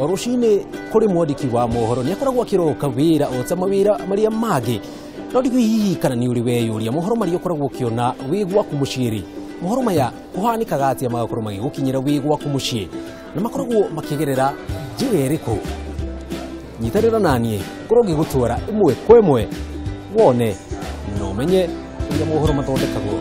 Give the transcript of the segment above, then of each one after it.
O rũcinĩ kũrĩ mwandĩki wa mohoro nĩ akoragwo akĩroka wĩra o ta mawĩra marĩa mangĩ. No ndiũĩ hihi kana nĩ ũrĩ weyũria mohoro marĩa ũkoragwo ũkĩona wĩ gwaku mũciĩ rĩ, mohoro maya kũhanĩkaga atĩa magakorwo magĩgũkinyĩra wĩ gwaku mũciĩ na makoragwo makĩgerera njĩra ĩrĩkũ? Nyitanĩra naniĩ ngorwo ngĩgũtwara ĩmwe kwa ĩmwe wone na ũmenye ũrĩa mohoro mathondekagwo.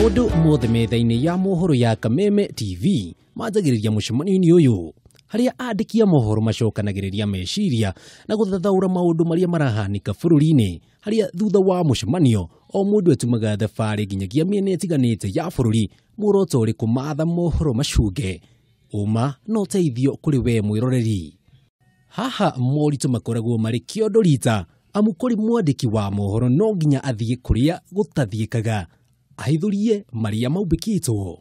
Maũndũ mothe metha-inĩ ya mohoro ya Kameme TV manjagĩrĩria mũcemanio-inĩ ũyũ harĩa andĩki a mohoro macokanagĩrĩria meciria na gũthathaũra maũndũ marĩa marahanĩka bũrũri-inĩ, harĩa thutha wa mũcemanio o mũndũ atumaga thabarĩ nginyagia mĩena ĩtiganĩte ya bũrũri muoroto ũrĩ kũmatha mohoro macunge ũma na ũteithio kũrĩ we mwĩroreri. Haha moritũ makoragwo marĩ kĩondo rita amu kũrĩ mwandĩki wa mohoro no nginya athiĩ kũrĩa gũtathiĩkaga ahithũrie marĩa maumbĩkĩtwo,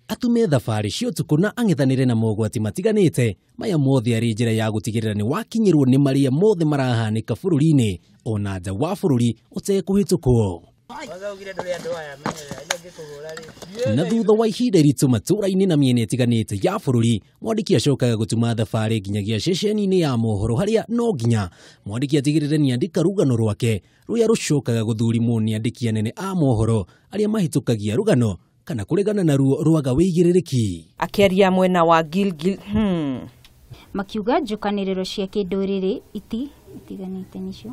atume thabarĩ cia ũtukũ na ang'ethanĩre na mogwati matiganĩte. Maya mothe arĩ njĩra ya gũtigĩrĩra nĩ wakinyĩrwo nĩ marĩa mothe marahanĩka bũrũri-inĩ ona nja wa bũrũri ũtekũhĩtũkwo. Na thutha wa ihinda iritũ matũũra-inĩ na mĩena ĩtiganĩte ya bũrũri, mwandĩki acokaga gũtuma thabarĩ nginyagia ceceni-inĩ ya mohoro harĩa no nginya mwandĩki atigĩrĩre nĩ andĩka rũgano rwake rũrĩa rũcokaga gũthurimwo nĩ andĩki anene a mohoro arĩa mahĩtũkagia rũgano kana kũregana naruo rwaga wĩigĩrĩrĩki. Akĩaria mwena wa Gilgil makiuga njũkanĩrĩro cia kĩndũrĩrĩ itiganĩte nĩcio.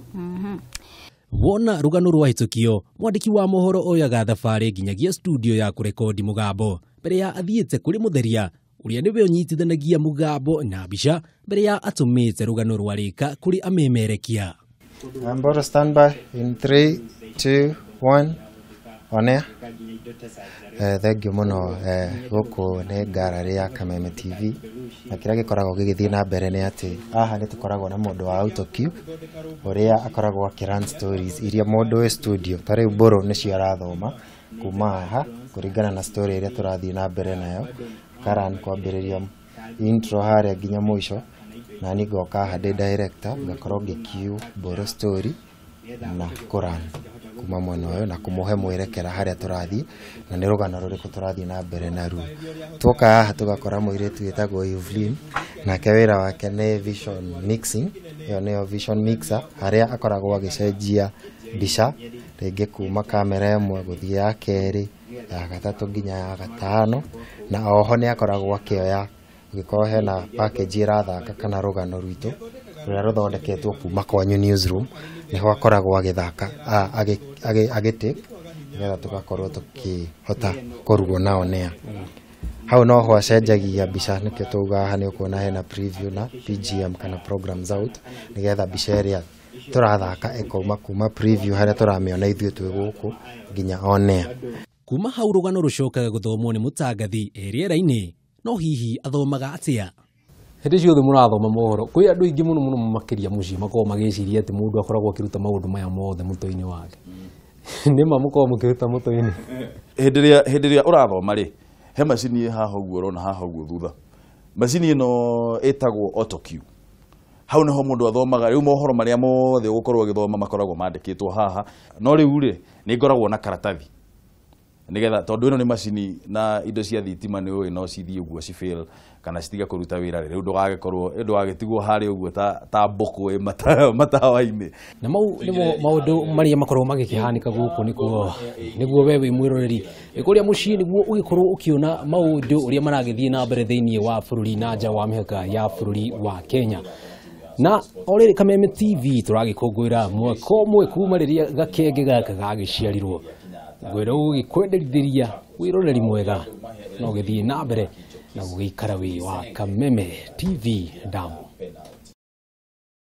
Wona rũgano rwahĩtũkio, mwandĩki wa mohoro oyaga thabarĩ nginyagia studio ya kũrekondi mũgambo mbere ya athiĩte kũrĩ mũtheria ũrĩa nĩwe ũnyitithanagia mũgambo na mbica mbere ya atũmĩte rũgano rwarĩka kũrĩ amemerekia. Mboro, stand by in 3, 2, 1, on air. Thank you mũno. Gũkũ nĩ ngararĩ ya Kameme TV na kĩrĩa gĩkoragwo gĩgĩthiĩ na mbere nĩ atĩ haha nĩ tũkoragwo na mũndũ wa autocue ũrĩa akoragwo akĩ run stories iria mũndũ wĩ studio ta rĩu Mbũrũ nĩcio arathoma kuma haha kũringana na story ĩrĩa tũrathiĩ na mbere nayo, karan kwambĩrĩria intro harĩa nginya mũico, na niĩ ngoka haha ndĩ director ngakorwo ngĩ cue Mbũrũ story na kũran kuma mwena ũyũ na kũmũhe mwerekera harĩa tũrathiĩ na nĩ rũgano rũrĩkũ tũrathiĩ na mbere naruo. Tuoka haha tũgakora mũirĩtu wĩtagwo Evelyn, nake wĩra wake nĩ vision mixing, ĩyo nĩyo vision mixer, harĩa akoragwo agĩcenjia mbica rĩngĩ kuma kamera ĩmwe gũthiĩ ya kerĩ, ya gatatũ nginya ya gatano, na oho nĩ akoragwo akĩoya ũngĩkorwo hena package ĩrathaka kana rũgano rwitũ rũrĩa rũthondeketwo kuma kwanyu newsroom, nĩho akoragwo agĩthaka agĩtake nĩgetha tũgakorwo tũkĩhota kũruo on air. Hau noho acenjagia mbica, nĩkĩo tugaga haha nĩ ũkuona hena preview na PGM kana programs out, nĩgetha mbica ĩrĩa tũrathaka ĩkauma kuma preview harĩa tũramĩona ithuĩ twĩ gũkũ nginya on air. Kuma hau rũgano rũcokaga gũthomwo nĩ mũtangathi e rĩera-inĩ, no hihi athomaga atĩa? Hĩndĩ ciothe mũrathoma mohoro kwĩ andũ aingĩ mũno mũno makĩria mũciĩ makoragwo magĩciria atĩ mũndũ akoragwo akĩruta maũndũ maya mothe mũtwe-inĩ wake. Nĩ ma mũkoragwo mũkĩruta mũtwe-inĩ? Hĩndĩ ĩrĩa ũrathoma rĩ, he macini ĩ haha ũguo ũrona haha ũguo thutha, macini ĩno ĩtagwo autocue. Hau nĩho mũndũ athomaga. Rĩu mohoro marĩa mothe ũgũkorwo ũgĩthoma makoragwo mandĩkĩtwo haha, no rĩu rĩ nĩ ngoragwo na karatathi nĩgetha, tondũ ĩno nĩ macini na indo cia thitima nĩ ũĩ no cithiĩ ũguo ci fail kana citige kũruta wĩra rĩ, rĩu ndũgagĩkorwo ndũgagĩtigwo harĩa ũguo ta mbũkũ ĩ matawa-inĩ. Na mau nĩmo maũndũ marĩa makoragwo magĩkĩhanĩka gũkũ nĩkuo nĩguo we wĩ mwĩroreri kũrĩa mũciĩ nĩguo ũgĩkorwo ũkĩona maũndũ ũrĩa maragĩthiĩ na mbere thĩinĩ wa bũrũri na nja wa mĩhaka ya bũrũri wa Kenya. Na o rĩrĩ Kameme TV tũragĩkũngũĩra mwaka ũmwe kuma rĩrĩa gakenge gaka gagĩciarirwo, ngwĩra gũgĩkwenderithĩria wĩroreri mwega na ũgĩthiĩ na mbere na gũgĩikara wĩ wa Kameme TV. Ndamũkĩra.